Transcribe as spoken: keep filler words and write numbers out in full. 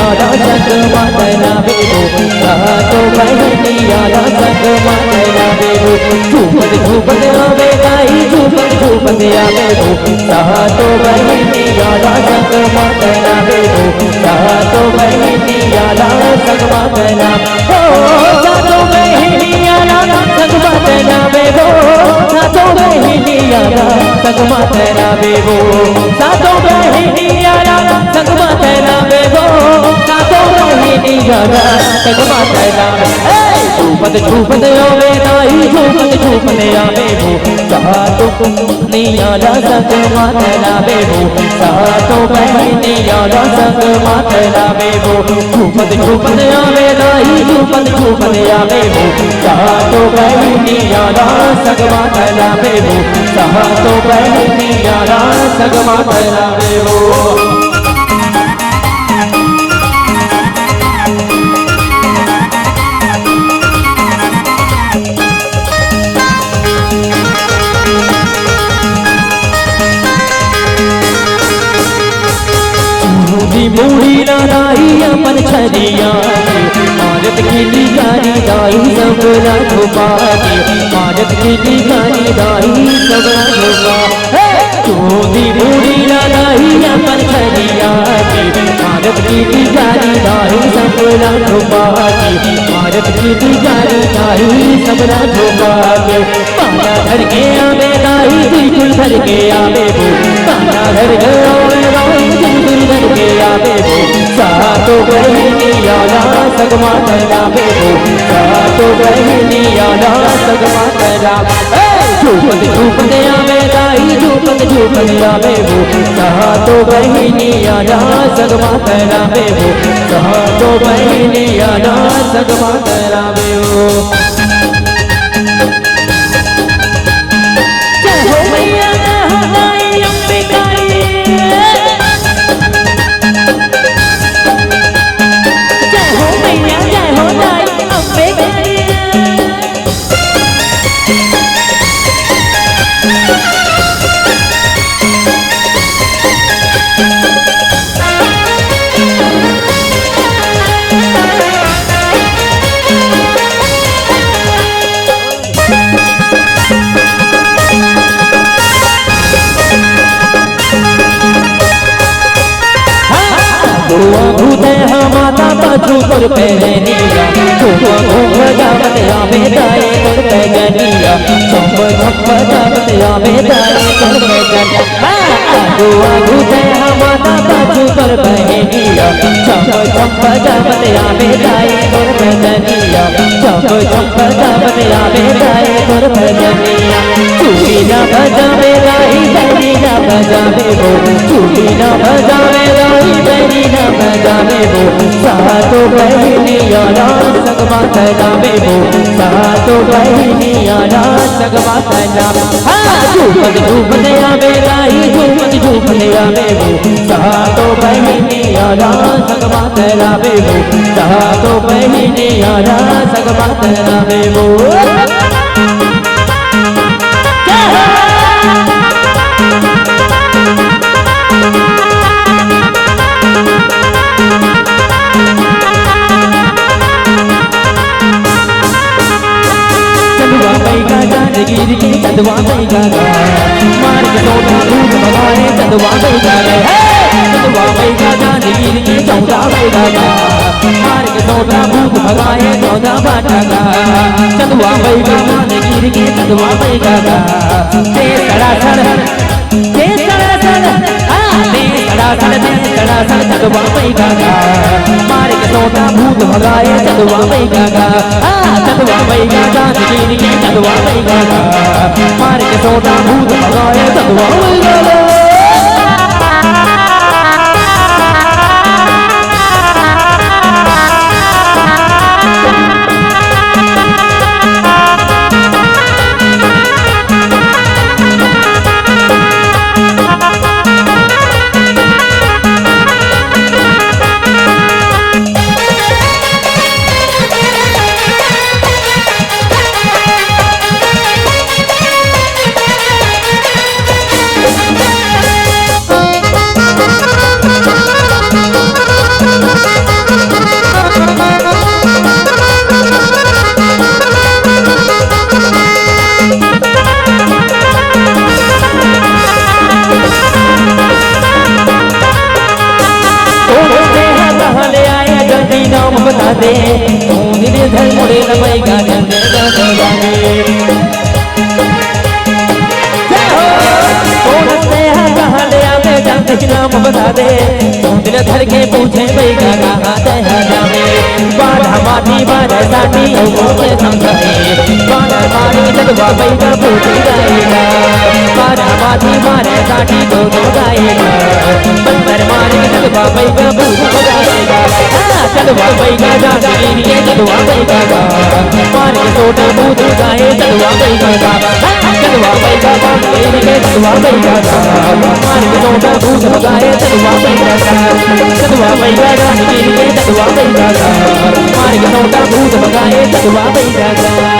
संग मातरा बेबो, सातो बहिनिया ला संग मातरा बेबो। झूमत झूमत आवे दाई, झूमत झूमत आवे बो। सातो बहिनिया ला संग मातरा बेबो, सातो बहिनिया ला संग मातरा। ओ सातो बहिनिया ला संग मातरा बेबो, सातो बहिनिया ला संग मातरा बेबो, सातो बहिनिया ला संग मातरा बेबो, सातो बहिनिया ला संग मातरा। ए, झूमत झूमत आवे दाई, झूमत झूमत आवे बो। सातो बहिनिया ला संग मातरा बेबो, सातो बहिनिया ला संग मातरा बेबो। झूमत झूमत आवे दाई, झूमत झूमत आवे बो। सातो बहिनिया ला संग मातरा बेबो, सातो बहिनिया ला संग मातरा बेबो। बूढ़ी बूढ़ी ला दाई अपन छरिया, मारत किली कारी दाई सब ला धोखा दे, मारत किली कारी दाई सब ला धोखा। हे! बूढ़ी बूढ़ी ला दाई अपन छरिया, मारत किली कारी दाई सब ला धोखा दे, मारत किली कारी दाई सब ला धोखा दे। पाना धर के आवे दाई, बिल्कुल धर के आवे बो। पाना धर के आवे दाई, बिल्कुल धर के आवे बो। सातो बहिनिया ला संग मातरा बेबो, सातो बहिनिया ला संग मातरा। ए, झूमत झूमत आवे दाई, झूमत झूमत आवे बो। सातो बहिनिया ला संग मातरा बेबो, सातो बहिनिया ला संग मातरा बेबो। जय हो मैया, जय हो दाई अम्बे काली। जय हो मैया, जय हो दाई अम्बे काली। गोवा भूते हा माता पाछू तोर पहनिया, घूमा घूम जावत आवे दाई तोर पहनिया, चंप चंप जावत आवे दाई तोर पहनिया। गोवा भूते हा माता पाछू तोर पहनिया, चंप चंप जावत आवे दाई तोर पहनिया, चंप चंप जावत आवे दाई तोर पहनिया। चूड़ी ना बजावे दाई, बैरी ना बजावे बो, चूड़ी ना बजावे दाई, बैरी ना बजावे बो। सातो बहिनिया ला संग मातरा बेबो, सातो बहिनिया ला संग मातरा। हाँ, झूमत झूमत आवे दाई, झूमत झूमत आवे बो। सातो बहिनिया ला संग मातरा बेबो, सातो बहिनिया ला संग मातरा बेबो। चंदवा बैगा जांजगीर के चंदवा बैगा गा, मार के सोटा भूत भगाए चंदवा बैगा गा। हे! चंदवा बैगा जांजगीर के चौदह बैगा गा, मार के सोटा भूत भगाए चौदह बाटा गा। चंदवा बैगा जांजगीर के चंदवा बैगा गा। ते सड़ासड़, ते सड़ासड़, आ, ते सड़ासड़, ते सड़ासड़ चंदवा बैगा गा, मार के सोटा भूत भगाए चंदवा बैगा गा। आ, चंदवा बैगा जांजगीर के चंदवा बैगा गा, मार के सोटा भूत भगाए चंदवा बैगा गा। दे, मुंह दिल धर मोरे लमई का झंडे का दे। जय हो। कौन से हा कहाँ ले आवे, जानते कि नाम बता दे। मुंह दिल धर के पूछे, बई का कहाँ ते हा जावे। बाढ़ माटी, बाढ़ साटी, हो के समझाए। बाढ़ मारे, जलवा बई का पूछ जाएगा। बाढ़ माटी, बाढ़ साटी, तो तो जाएगा। पत्थर मारे, जलवा बई का पूछ जाएगा। हाँ, जलवा बई का जाने के, जलवा बई का। मार के छोटा भूत जाए, जलवा बई का। हाँ, जलवा बई का, मार के छोटा भूत भगाए, जलवा बई का। जलवा बई का, जाने के, जलवा बई का। मार के छोटा भूत भगाए, जलवा बई का।